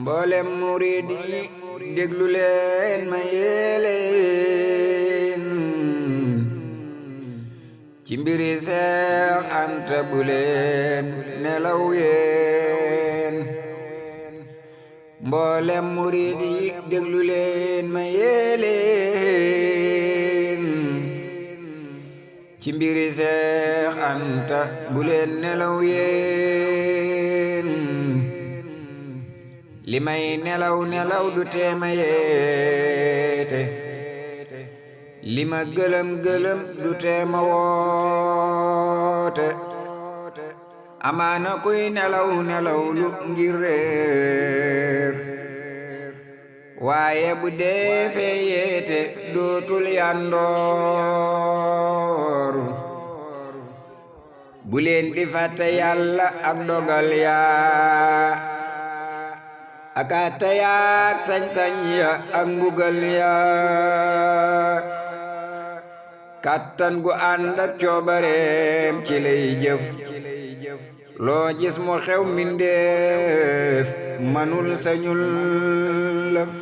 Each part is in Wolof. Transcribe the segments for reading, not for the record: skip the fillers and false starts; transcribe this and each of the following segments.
mboolem murid yi déglu leen ma yéeleen ci mbiri Seex Anta bu leen nelaw yeen mboolem murid yi déglu leen ma yéeleen ci mbiri Seex Anta bu leen nelaw yeen li may nelaw nelaw du teema yeete li ma gëlëm gëlëm du teema woote amaana kuy nelaw nelaw lu ngir réer waaye bu defee yeete dootul yandoor bu leen di fàtte Yàlla ak dogal yaa ak àtte yaak sañ-sañ ya ak mbugal ya kàttan gu ànd ak coobareem ci lay jëf loo gis mu xew mbindeef manul sañul lëf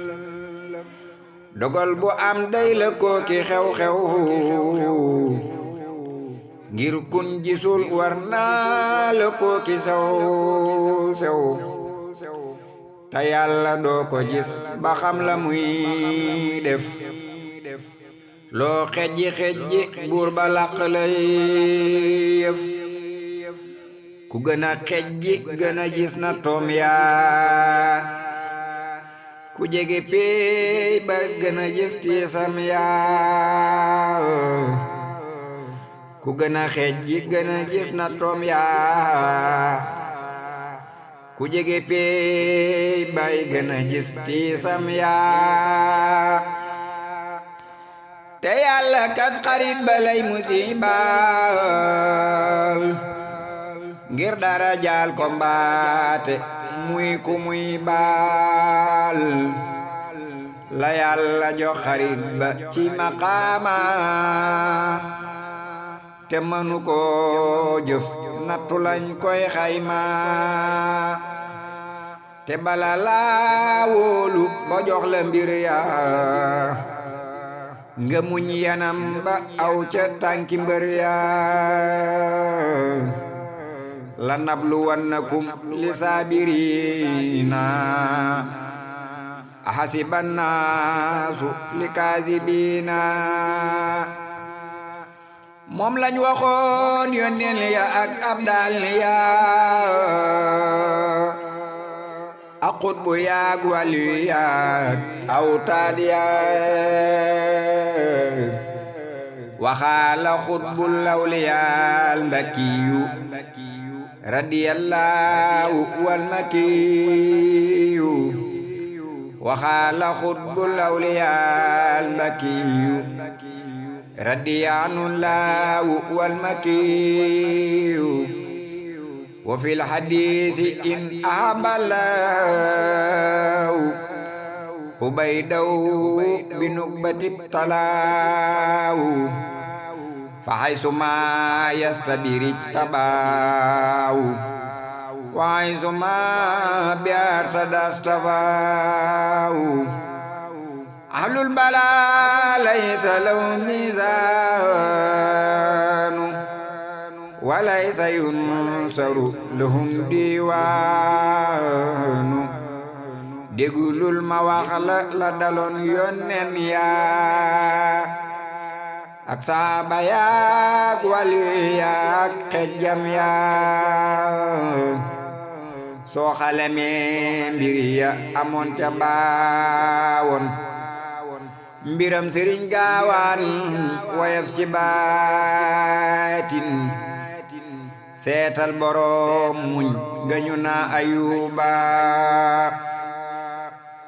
dogal bu am day la kooki xew-xew ngir kun gisul war naa la kooki sew te Yàlla doo ko gis ba xam la muy def loo xejji xejji buur ba làq lay yëf ku gën a xejji gën a gis na toom yaa ku jege peey ba gën a gis tiisam yaa ku gën a xejji gën a gis na toom yaa ku jege peey bay gën a gis tiisam yaa te Yàlla kat xarit balay musibaal ngir dara jaal ko mbaate muy ku muy baal la Yàlla jox xarit ba ci maqaama te mënu ko jëf nattu lañ koy xayma te bala laa wóolu ba jox la mbir yaa nga muñ yanam ba aw ca tànki mbër yaa la nabluwannakum li saabiriina ahasiban naasu li kaasibiina moom lañ waxoon yónneen ya ak abdal ya ak xutbu yaag wàllu yaag awtaad yaag waxaala xutbul lawliyaal mbakiyu radiyallahu wal makiyu waxaala xutbul lawliyaal mbakiyu radiyallahu wal makiyu wa fil hadisi in aballaw ubaydaw bi nukbati talaw fa haysuma yastabiri tabaw wa haysuma biartadastafaw ahlul bala laysa lahum mizanu walaysa yunsaru lahum diwaanu déggulul ma wax la daloon yónneen yaa ak saaba yaak wali yaak xejjam yaa soo xalamee mbiri ya amoon ca baawoon mbiram Sëriñ Gaawaan woyof ci baatin seetal boroom muñ gañu na Ayuba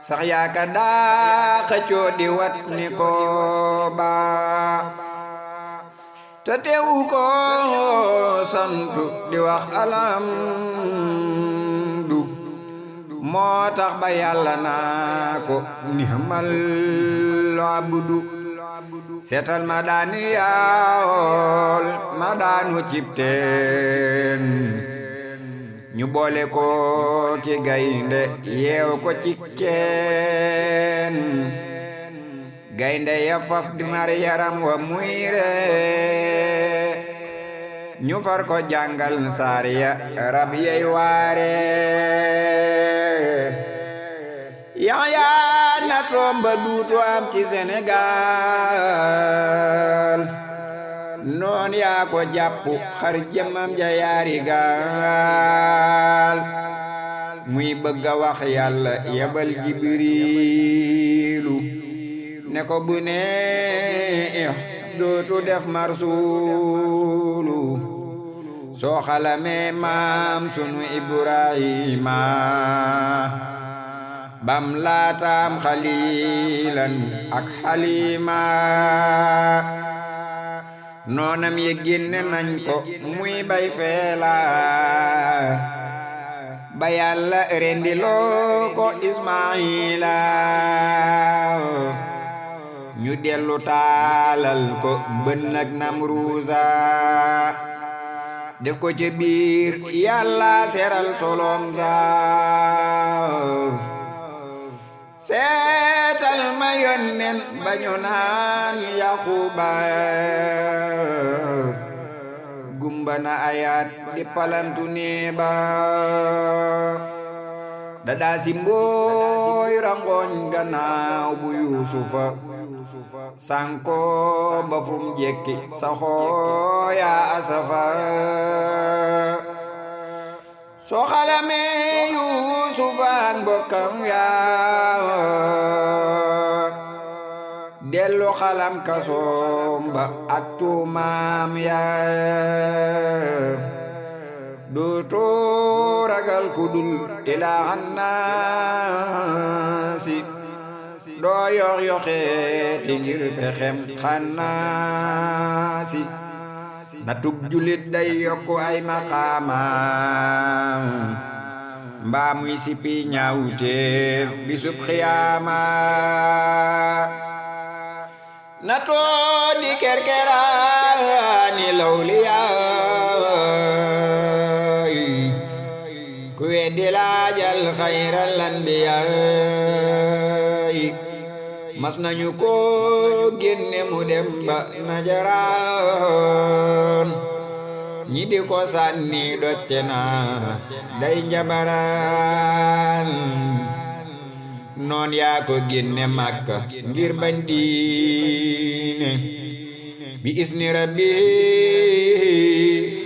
sax yaaka daa xëccoo di wat ni ko ba te teewu ko santu di wax alhamdu moo tax ba Yàlla naa ko nihmal abdu seetal ma daanu yaawol ma daanu cib teen ñu boole ko ci gaynde yeew ko ci ceen gaynde ya faf di mar yaram wa muy ree ñu far ko jàngal saar ya rab yey waare Yaxya na tomba duutu am ci Sénégal noon yaa ko jàpp xar jëmam ja yaari gaal muy bëgga wax yàlla yabal Jibriilu ne ko bu ne dootu def marsulu soo xalamee maam sunu Ibrahima bam laataam xalilan ak xalima noonam ye génne nañ ko muy bay feela ba Yàlla rendiloo ko Ismaila ñu dellu taalal ko mbën ak Namruusa def ko ci biir Yàlla seral solom sa seetal ma yonnen bañu naan Yaquba gumba na ayat di palantu neeba dadaa si mbooy rangooñ gannaaw bu Yuusufa sanko ba fum jekki saxoo yaa asafa soo xalamee Yuusufa ak mbokkam yaa dellu xalam kasoom ba ak tuumaam yaa dootu ragal kudul ilaahan naasi doo yox yoxeeti ngir pexem xannaasi na tub julit day yokku ay maqaamam mbaa muy sipi ñaawteef bisub xiyaama na too di kerkeraani lawliyaay ku weddi laajal xayral anbiyaay mas nañu ko génne mu dem ba Najaraan ñi di ko sànni docce na day njabaraan noon yaa ko génne Makka ngir bañ diine bi isni rabbi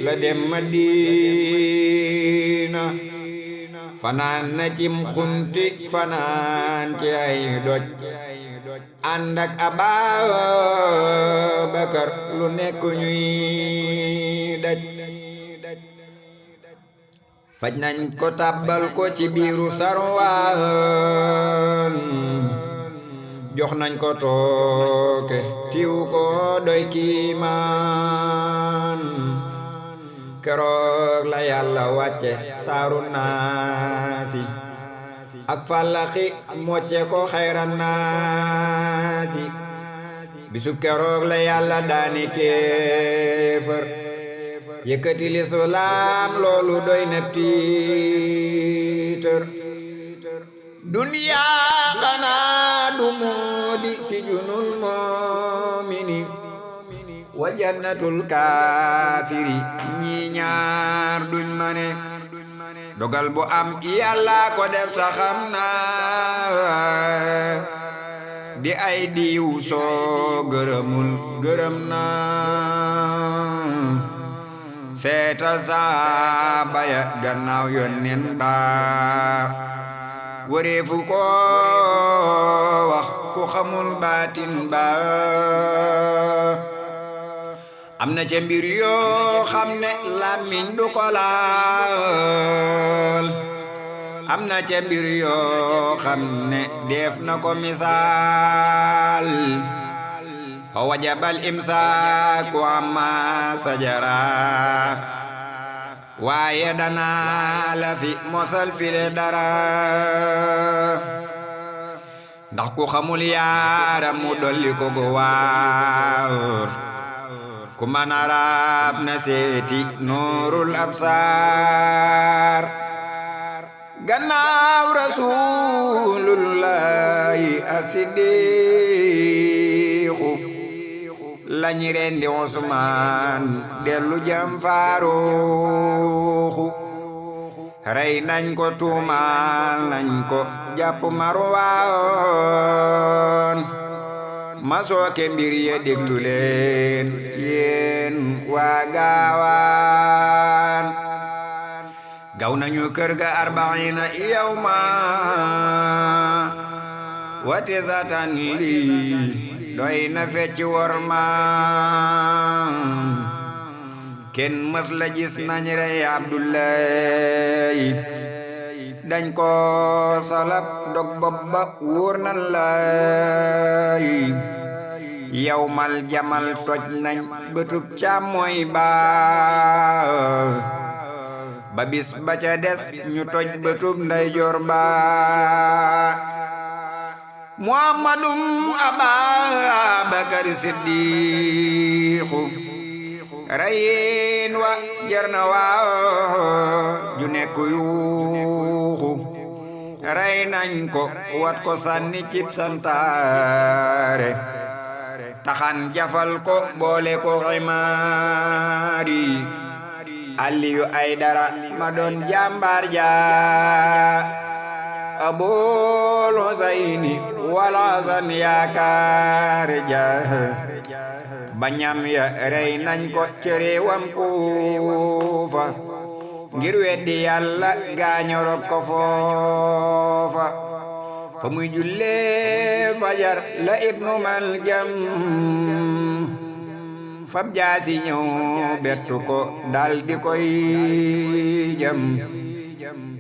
la dem Madina fanaan na cim xunti fanaan ci ay doj ànd ak Ababakar lu nekk ñuy daj faj nañ ko tàbbal ko ci biiru sarwaan jox nañ ko tooke tiw ko doy kiimaan keroog la Yàlla wàcce saaru naasi ak fàllaxi mocce ko xayran naasi bisub keroog la Yàlla daani kéefër yëkkati lislaam loolu doy na tiitër duniyaa xanaa du moodi si junul moomini wa jannatul kaafiri ñi ñaar duñ mane dogal bu am Yàlla ko def ta xam naa di ay diw soo gërëmul gërëm naa seetal saaba ya gannaaw yónneen ba wareefu ko wax ku xamul baatin ba am na ca mbir yoo xam ne làmmiñ du ko laal am na ca mbir yoo xam ne def na ko misaal fa wajabal imsaaku amma sajara waaye dana la fi mosal file dara ndax ku xamul yaaram mu dolli ko go waar ku man arab na seeti nuurul absaar gannaaw rasulullahi ak siddiqu lañu rendi Usmaan dellu jam Faaruxu rey nañ ko tuumaal nañ ko jàpp Marwaan ma sooke mbir ye déglu leen yéen waa gaawaan gaw nañu kër ga arbaina yawma wate satan lii doy na fecc worma kenn mës la gis nañ rey Abdullahi dañ ko salab dog bopp ba wóor nan lay yawmal jamal toj nañ bëtub càmmooy ba bis ba ca des ñu toj bëtub ndeyjoor ba Muhammadum Ababakar Siddiqu rayin wa jarna waa ju nekk yuuxu rey nañ ko wat ko sànni cib santaare taxan jafal ko boole ko ximaari Aliyu Aydara ma doon jàmbaar ja Abul Husayni wal Hasan yaakaar ja bañam ya rey nañ ko ci réewam Kuufa ngir weddi Yàlla gaañorok ko foofa fa muy jullee fajar la Ibnu Maljam fab jaasi ñëw bettu ko dal di koy jam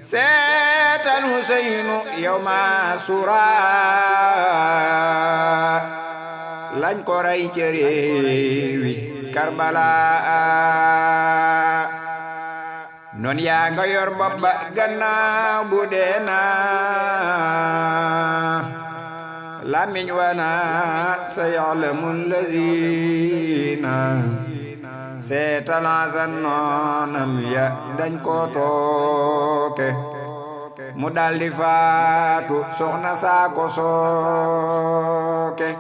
seetal Huseynu yawma Sura lañ ko rey ci réewi Karbala noon yaa nga yor bopp ba gannaaw bu dee na lamiñ wana sa ya'lamul lazina seetal Hasan noonam ya dañ ko tooke mu daldi faatu soxna saa ko sooke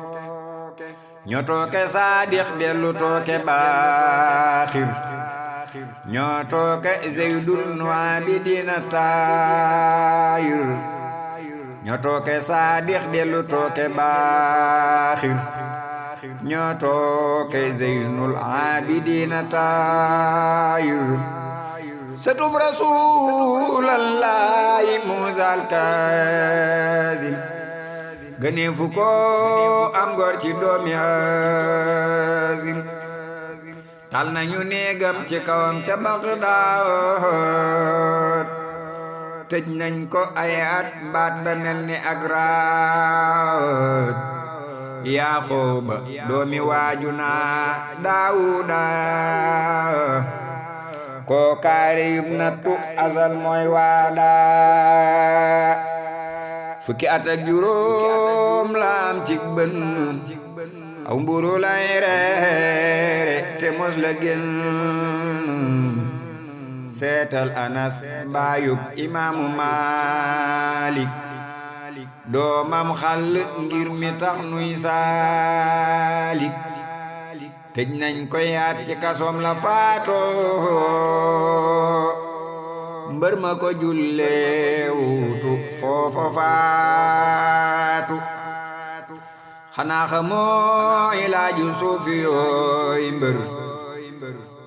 ñoo tooke Saadiq dellu tooke Baaxir ñoo tooke Zeydul Abidina Taayir ñoo tooke Saadiq dellu tooke Baaxir ñoo tooke Zeynul Abidina Taayir satub Rasuulallahi Muusal Kaazim gënee fu ko am góor ci doomi Haasim tal nañu néegam ci kawam ca Bagdaad tëj nañ ko ay at baat ba mel ni ak raat Yaaquuba doomi waaju naa Daawuda koo kaari yub nattu asal mooy waada fukki at ak juróom laam cig bën aw mburu lay reere te mos la gën seetal Anas baayub imaamu Maalik doomam xal ngir mi tax nuy saalik tëj nañ ko yaat ci kasoom la faatoo mbër ma ko jullee wuutu foofa faatu xanaa xamoo ilaaju suufi yooy mbër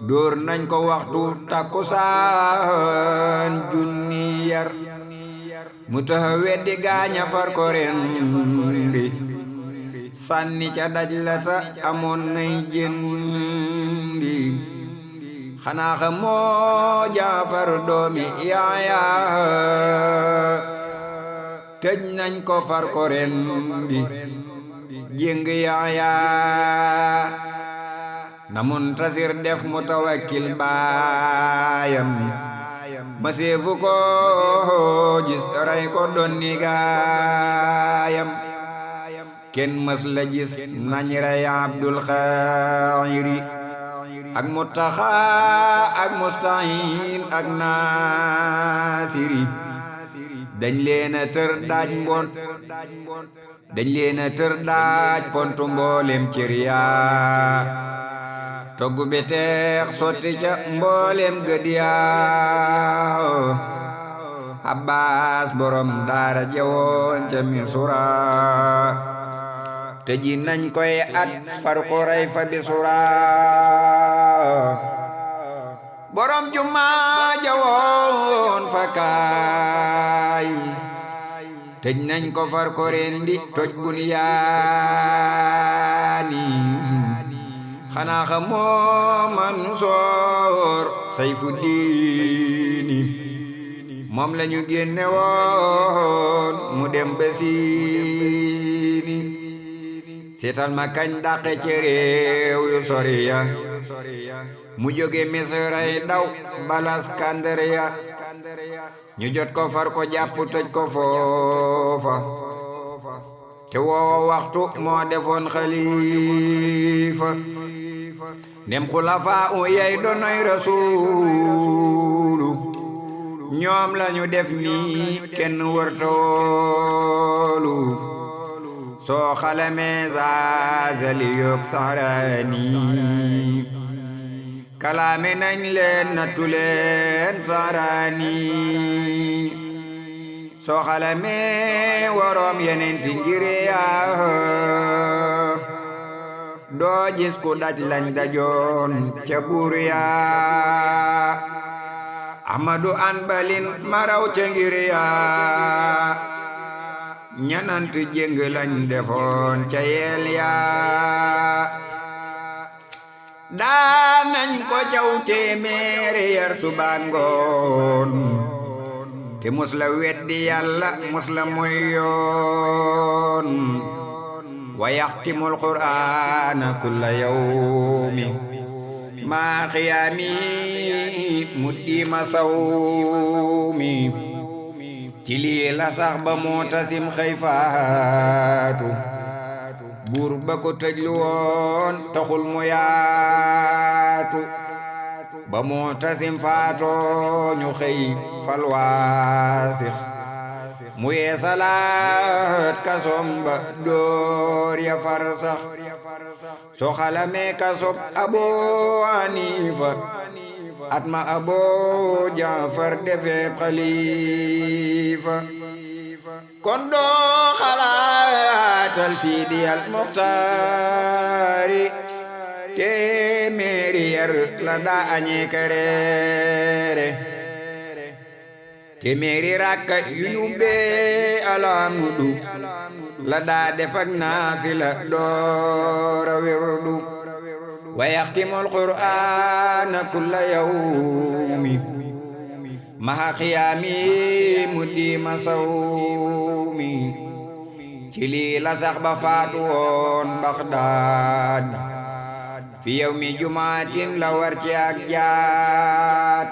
dóor nañ ko waxtu takkusaan junni yar mu taxa weddi gaaña far ko rendi sànni ca daj la ta amoon nay jëndi xanaa xamoo Jaafar doomi Yaaya tëj nañ ko far ko rendi jéng Yaaya na Muntasir def Mutawakkil baayam ma seefu ko gis ray ko donni gaayam kenn mës la gis nañ ray Abdul Xaayri ak Mutaxa ak Mustahin ak Nasiri dañ leen a tër daaj dañ leen a tër daaj pontu mboolem cër yaa togg be teex sotti ca mboolem gëd yaa Abbas borom daara jawoon ca min sura te ji nañ koy at far ko rey fa bi sura borom juma jawoon fa kaay tëj nañ ko far ko rendi toj bunyaani xanaa xamoo Mansoor Sayfudiini moom lañu génne woon mu dem ba Siini seetal ma kañ dàqe ci réew yu sori ya mu jóge Misray daw Balaskandariya ñu jot ko far ko jàpp tëj ko foofa te woowa waxtu moo defoon xalifa ndem xulafaa u yey donoy rasuulu ñoom lañu def nii kenn wërtoolu soo xalamee Zaazali yoog Sahraani kalaame nañ leen nattu leen Sahraani soo xalamee waroom yeneen ti ngire yaa doo gis ku daj lañ dajoon ca buur yaa Ahmadu Anbalin maraw ca ngire yaa ñanant jéng lañ defoon ca yeel yaa daa nañ ko caw téeméeri yar suba ngoon te mus la weddi Yàlla mus la moy yoon wa yaxtimul qur'aana kulla yawmi maa qiyaami muddiima sawmi ci lii la sax ba Mu'tasim xëy faatu buur ba ko tëjlu woon taxul mu yaatu ba Mu'tasim faatoo ñu xëy fal Waasix mu yeesalaat kasom ba door ya far sax soo xalamee kasob Abu Hanifa at ma Abu Jaafar defee xalifa kon doo xalaatal Sidi al Muxtaari téeméeri yar la daa añee kareere téeméeri rakka yu ñu bee alhamdu la daa def ak naafila doora wirdu wa yaxtimul qur'aana kulla yawmi maha qiyaami muddiima sawmi ci lii la sax ba faatu woon Bagdaad fi yawmi jumaatin la war ci ak jaat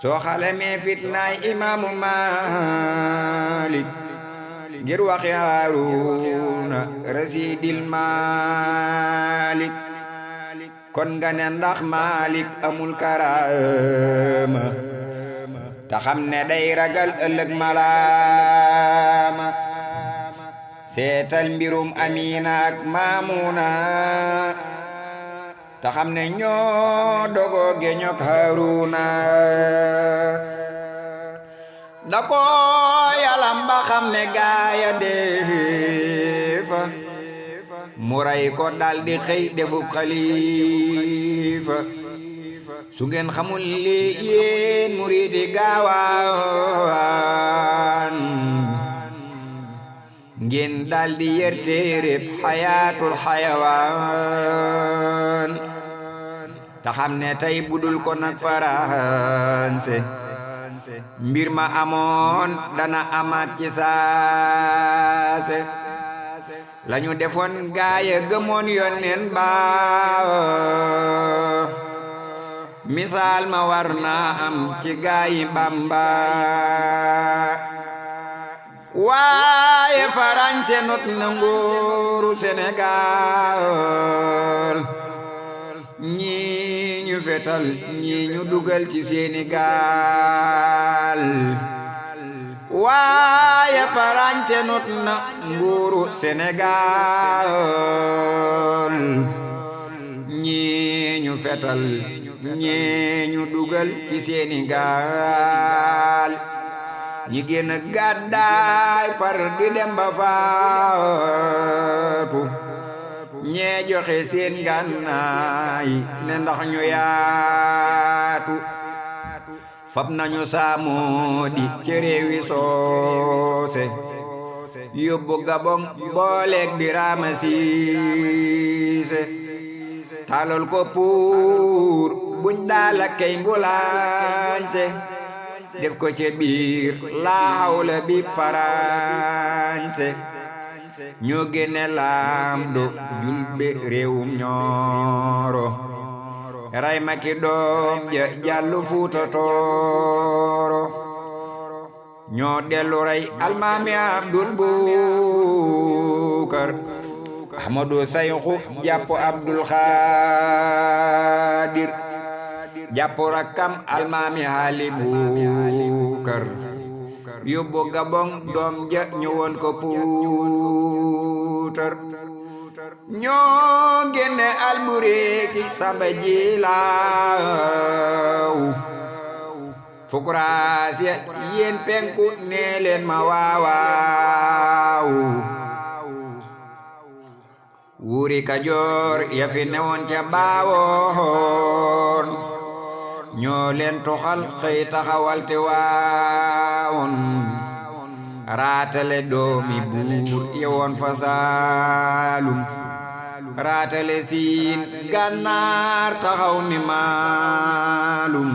soo xalamee fitnaay imaamu Maalik ngir wax Haaruuna rasiidil Maalik kon nga ne ndax Maalik amul karaama ta xam ne day ragal ëllëg malaama seetal mbirum Amina ak Maamuna ta xam ne ñoo dogo geñok Haaruna da ko yalam ba xam ne gaaya defa mu ray ko daldi xëy defub xalifa su ngeen xamul li yéen muridi gaawaan ngeen daldi yer téereb xayaatul xayawaan ta xam ne tey budul ko nag Faranse mbir ma amoon dana amaat ci saase lañu defoon gaaya gëmoon yonneen ba misaal ma war naa am ci gaayi Bamba waaye Faranse not na nguuru Sénégal ñii ñu fetal ñii ñu dugal ci seeni gaal waaye Farañse not na nguuru Sénégal ñii ñu fetal ñii ñu dugal ci seeni gaal ñi génn gàddaay far di dem ba faatu ñee joxe seen gànnaay ne ndax ñu yaatu fab nañu Samodi ci réewi soose yóbbu Gabon booleeg Birama Siise talol ko pour buñ daala kay mbulaañse def ko ci biir laawla bi Farañse ñoo génne laam do julbe réewum Ñooro ray Maki doom ja Jàllu Fuuta Tooro ñoo dellu rey almaami Abdul Bukar Ahmadu Sayxu jàpp Abdul Xaadir jàpp rakkam almaami Haali Bukar yóbbu Gabon doom ja ñëwoon ko Puutar ñoo génne Albureki Samba Jilaaw fukuraas ya yéen penku nee leen ma waawaaw wuuri Kajoor ya fi newoon ca baawoon ñoo leen toxal xëy taxawal te waawoon raatale doomi buur yewoon fa Saalum raatale Siin Gànnaar taxaw ni Maalum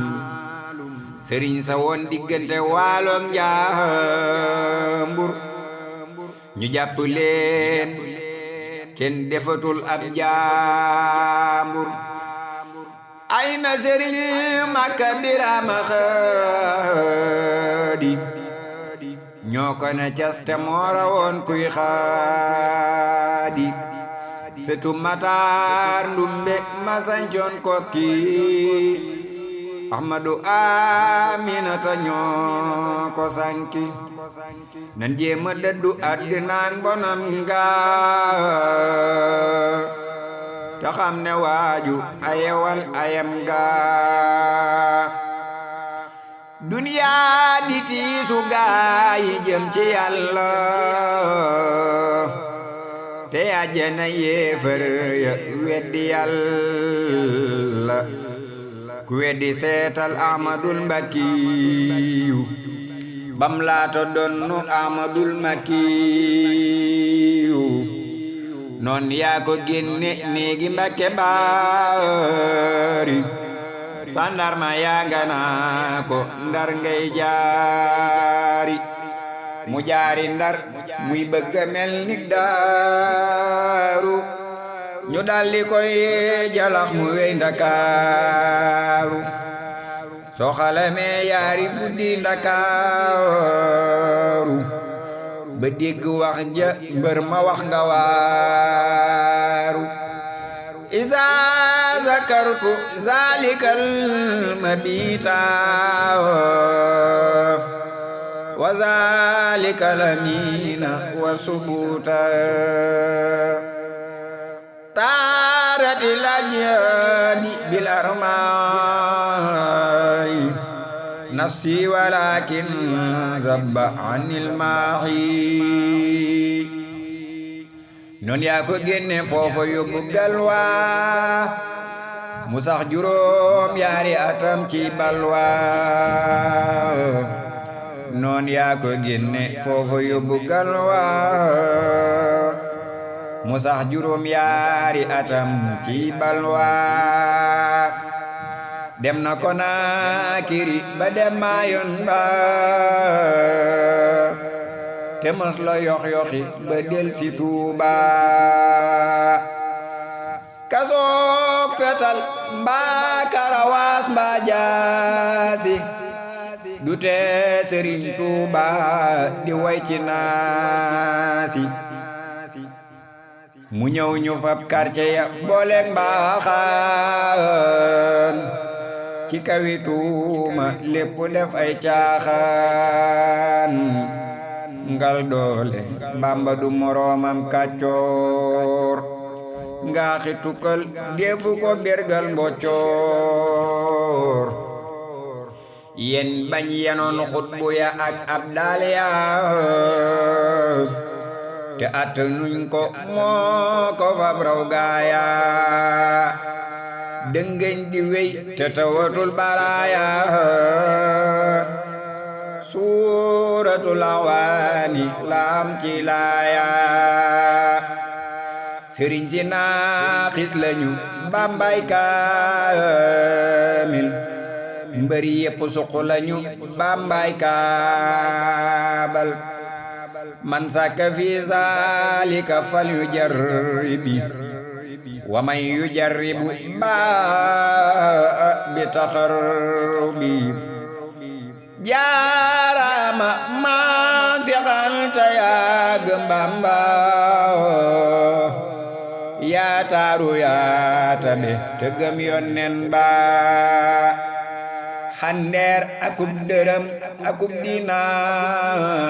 sëriñ sa woon diggante Waaloom Njaambur ñu jàpp leen kenn defatul ab jaambur ay na sëriñ Makka Birama Xaadi ñoo ko ne caste moora woon kuy xaadi setu Mataar Ndumbe masancoon Kokki Ahmadu Aminata ñoo ko sanki nan jéema dëddu àddinaak bonam nga ta xam ne waaju ayewal ayam ga duniyaa di tiisu gaayi jëm ci Yàlla te àjjana yéefar ya weddi Yàlla ku weddi seetal Ahmadul Mbakiyu bam laata donnu Ahmadul Makiyu noon yaa ko génne néegi Mbakke Baari sandarma yaa ngana ko Ndar ngay jaari mu jaari Ndar muy bëgga mel ni Daaru ñu daldi koy jalax mu wey Ndakaaru soo xalamee yaari guddi Ndakaaru ba dégg wax ja mbër ma wax nga waaru iza zakartu zalikal mabita wa zalikal amina wa subuta taarat ilajadi bil armai nafsi walakin zabba anil maahi noon yaa ko génne foofa yóbbu galwa mu sax juróom yaari atam ci balwa noon yaa ko génne foofa yóbbu galwa mu sax juróom yaari atam ci balwa dem na Konaakiri ba dem Maayoon ba te mos la yox-yoxi ba del si Tuuba kasoog fetal mbaa karawaas mbaa jaasi du tee Sëriñ Tuuba di way ci naasi mu ñëw ñu fab quartier ya booleeg mbaaxaan ci kawi tuuma lépp def ay caaxaan ngal doole Bamba du moroomam kàccoor ngaaxi tukkal defu ko bergal mboccoor yen bañ yenoon xutbu ya ak abdal ya te attanuñ ko moo ko fab raw gaaya dëngëñ di wey te tawatul balaaya suuratul awaani laam ci laaya sëriñ si naaxis lañu Bambay kaamil mbëri yépp suq lañu Bambay kaabal man sàkka fi zaalika fal yu jarribi wa man yu jarribu baa bi taxarrubi jaarama maam si xanta yaag Bamba yaa taaru yaa tabe te gëm yonnen ba xandeer akub dërëm akub dinaaru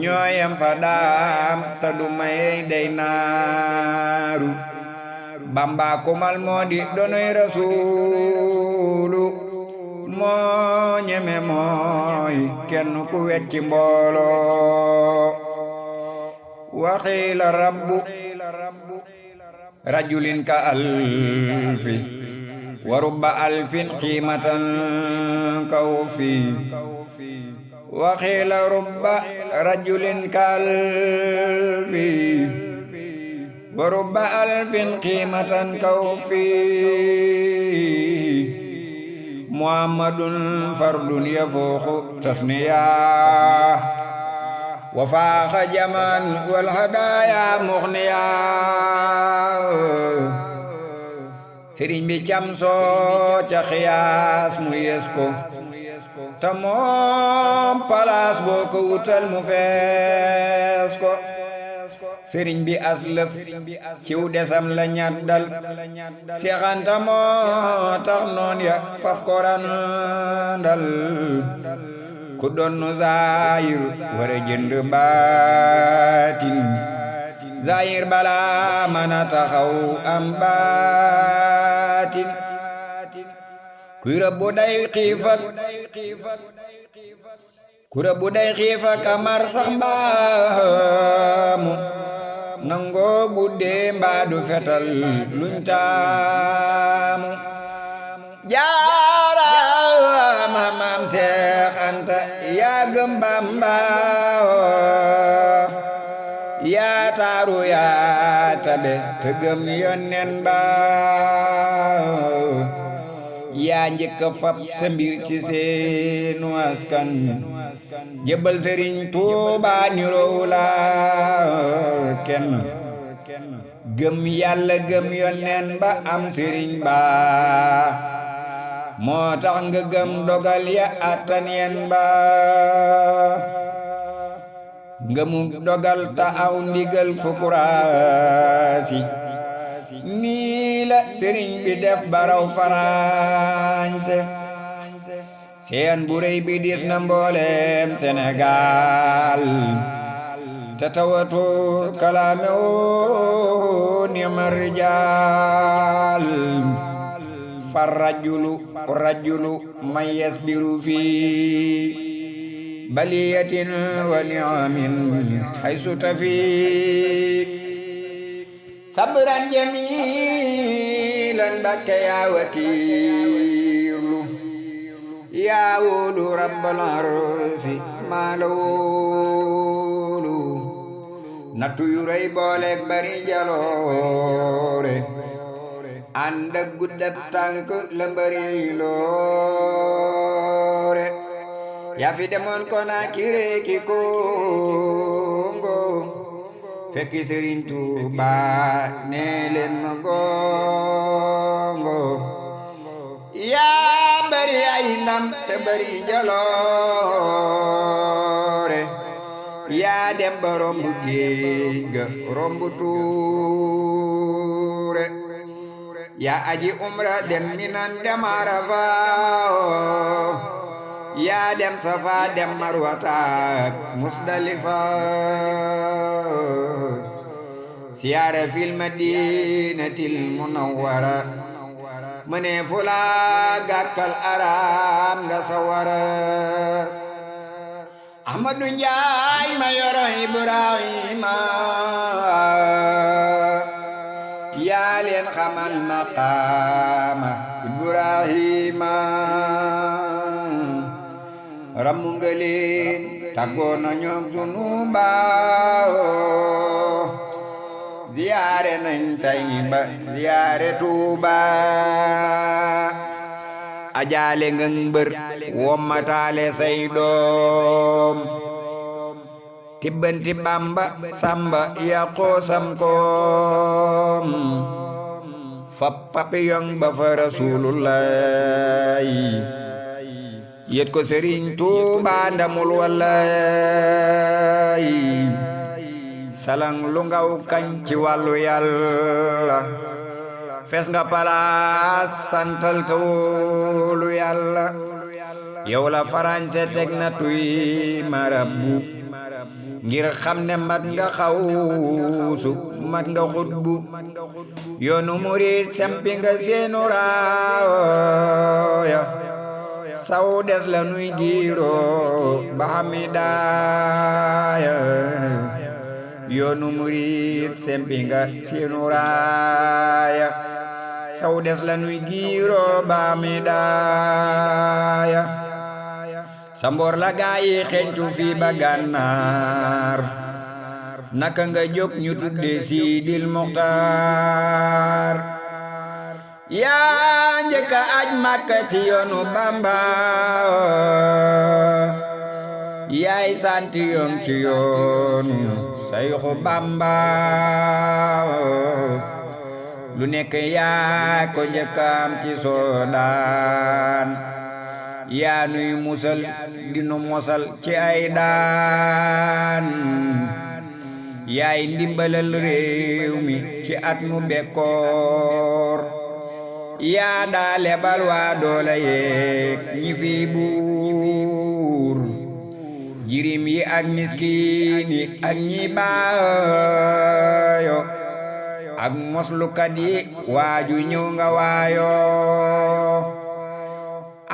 ñooyam fa daam ta du may dey naaru Bamba kumal moo di donoy rasuulu moo ñeme mooy kenn ku wecci mbooloo waxiila rabbu rajulin ka alfi wa rubba alfin qiimatan kawfi waxiila rubba rajulin ka alfi wa rubba alfin qiimatan kawfi muhammadun fardun yafuuxu tasniya wa faaxa jaman wal hadaaya muxniya sëriñ bi cam soo ca xiyaas mu yes ko ta moom palaas boo ko wutal mu fees ko sëriñ bi aslëf ciw desam la ñaddal seexanta moo tax noon ya faf ko randal ku donnu zaayir wara jënd baatin zaayir bala mana taxaw am baatin kuy rëbbu day xiifak ku rëbbu day xiifak amar sax mbaamu nangoo guddee mbaadu fetal luñ taamu jaaraama maam Seex Anta yaa gëm Bamba yaa taaru yaa tabe te gëm yonnen ba yaa njëkk fab sa mbir ci seenu askan jébbal Sëriñ Tuuba niroo la kenn gëm Yàlla gëm yonnen ba am sëriñ ba moo tax nga gëm dogal ya attan yen ba ngëmu dogal ta aw ndigal fukuraasi nii la sëriñ bi def baraw farañse seen bu rëy bi dis na mboolem Sénégal te tawatu kalaame woo nima rijaal far rajulu man yasbiru fii baliyatin wa ni'amin haysu tafi sabran jamilan bakke yaa wakiilu yaa wóolu rabbal arsi maa la wóolu nattu yu rëy booleek bari jaloore ànd ak guddab tànk la mbari loore yaa fi demoon Konaakiri ki Kongo fekki Sëriñ Tuuba nee leen ma gongo yaa bari ay ndam te bari jaloore yaa dem ba romb géej ga romb Tuure yaa aji umra dem Minan dem Arafa yaa dem Safa dem Marwata Musdalifa siyaare fil madinatil munawwara mëne fula gàkkal araam nga sawara Ahmadu Njaay ma yoro Ibrahima yaa leen xamal maqaama Ibrahima rammu nga leen tàggoo na ñoom Zunuba ziyaare nañ Tayba ziyaare Tuuba ajaale nga mbër wommataale say doom tibbanti Bamba Samba yaqoo sam koom fap papiyong ba fa Rasulullahi yet ko Sëriñ Tuuba ndamul wallahi salang lu ngaw kañ ci wàllu Yàlla fees nga palaas santal tawlu Yàlla yow la farañse teg na tuy marabu ngir xam ne mat nga xawsu mat nga xutbu yoonu murid sempi nga seenu raaya saw des la nuy giiro ba hamidaaya yoonu murid sempi nga seenu raaya saw des la nuy giiro ba hamidaaya sambor la gaayi xentu fi ba Gànnaar naka nga jóg ñu tudde Sidil Muxtaar yaa njëkka aj Makka ci yoonu Bamba yaay santi yoon ci yoonu Sayxu Bamba lu nekk yaa ko njëkkam ci Soodaan yaa nuy musal dinu mosal ci ay daan yaay ndimbalal réew mi ci at mu bekkoor yaa daa lebal waa doole yeek ñi fi buur jirim yi ak miskiin yi ak ñi baayo ak moslukat yi waaju ñëw nga waayo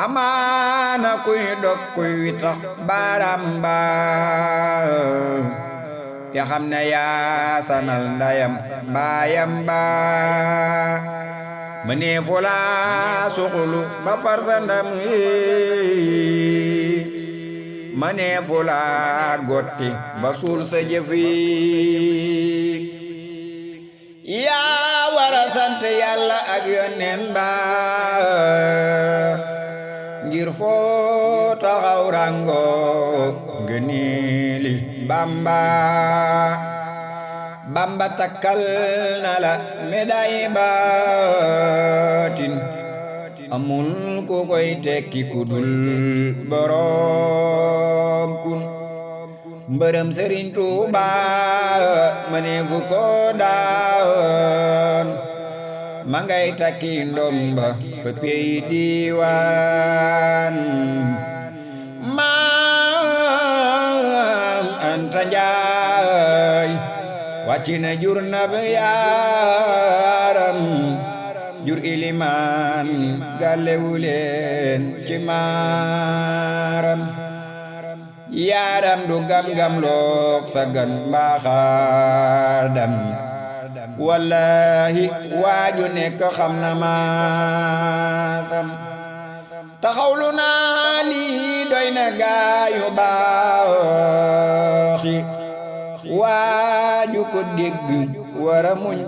amaana kuy dog kuy witax baaramba te xam ne yaa sanal ndayam baayam ba mënee fula suxulu ba farsa ndam mënee fula gotti ba suul sa jëf yaa wara sant Yàlla ak Yonent ba ngir foo taxaw rango ngëneeli Bamba takkal na la médaille baatin amul ku koy tekki ku dul borom kun mbërëm Sëriñ Tuuba mëneefu ko daan ma ngay takki ndomba fa pey diiwaan Maam Anta Njaay wàcc na jur na ba yaaram jur ilimaan gàllewuleen ci maaram yaaram du gam-gam look sagan mbaaxaadam wallahi waaju nekk xam na maasam taxawlu naa lii doy na gaayu baaxi waaju ko dégg wara muñ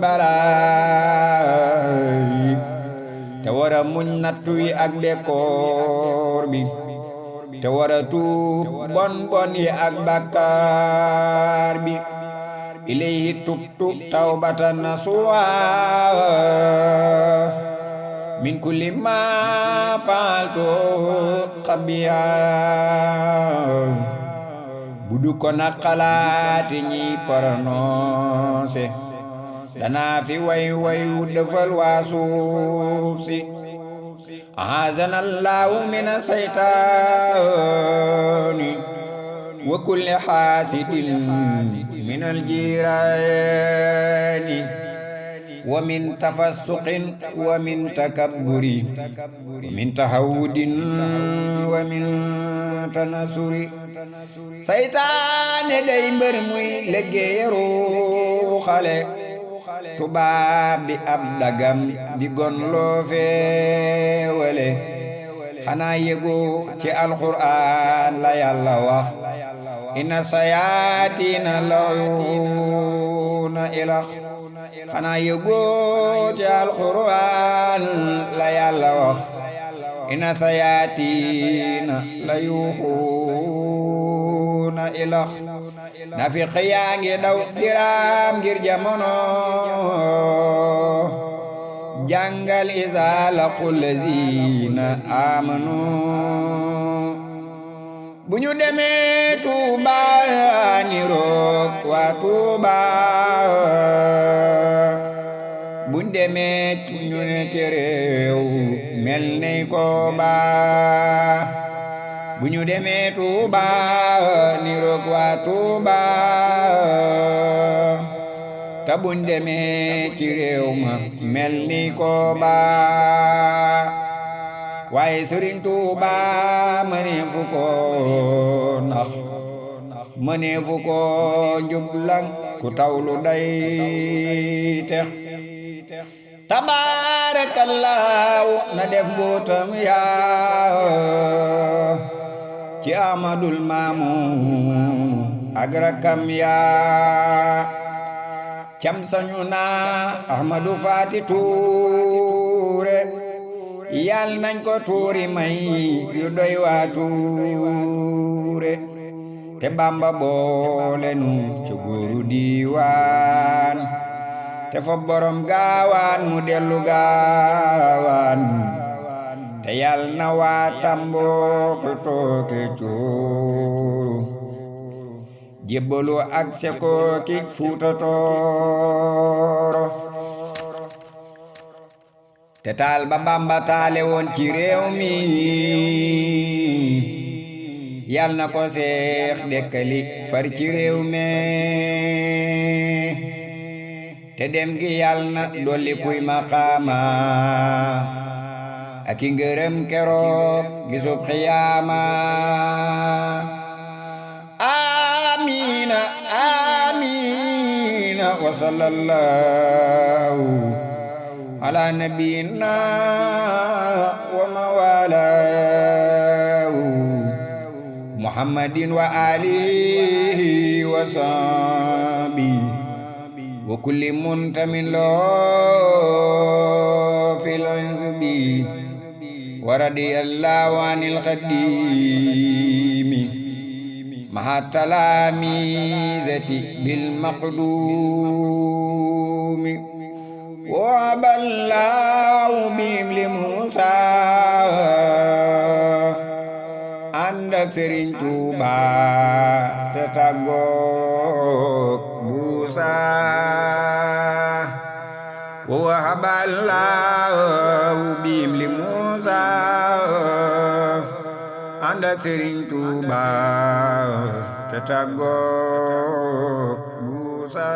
balaay te wara muñ nattu yi ak bekkoor bi te wara tuub bon bon yi ak bakkaar bi ilayhi tubtu tawbatan nasuha min kulli ma faaltu xabiya budu ko nag xalaati ñi prononcé danaa fi way wu defal waa suuf si ahazana allahu min asaytaani wa kulli xaasidin min aljiraani wa min tafassuqin wa min takabburi wa min tahawudin wa min tanasuri saytaane day mbër muy liggéeyaru xale tubaab di ab dagam di gon loo feewale xanaa yëgu ci alquraan la yàlla wax inna sayaatina la'uuna ilax xanaa yëgoo ci alquraan la yàlla wax inna sayaatina la yuuxuuna ilax nafiq yaa ngi daw diraam ngir jamono jàngal izaa laqul laziina aamanu bu ñu demee Tuuba ni roog waa Tuuba buñ demee ñu ne ci réew mel ni Kooba bu ñu demee Tuuba ni roog waa Tuuba ta buñ demee ci réew ma mel ni Kooba waaye Sëriñ Tuuba mëneefu ko nax mëneefu ko njublang ku tawlu day tex tabaarakallaahu na def mbootam yaa ci Amadul Maamun ak rakkam yaa cam sañu naa Ahmadu Faati Tuure yal nañ ko tuuri may yu doy waa Tuure te Bamba boole nu ci góoru diiwaan te fa borom gaawaan mu dellu gaawaan te yal na waa Tambook tooke cuuru jébbalu ak Sekooki Fuuta Tooro te taal ba Bamba taale woon ci réew mi yal na ko Seex dekkali far ci réew mi te dem gi yal na dolli kuy maqaama ak i ngërëm keroog gisub xiyaama amiina amiina wa sallallahu ala nabiyina wa mawalaahu muhammadin wa alihi wa sahbihi wa kulli muntamin lahu fil izbi wa radiyallahu anil khadimi maha talamizati bil maqdumi wa ballahu bihim li Musa ànd ak Sëriñ Tuuba te tàggook Buusa wa haballahu bihim li Musa ànd ak Sëriñ Tuuba te tàggook Buusa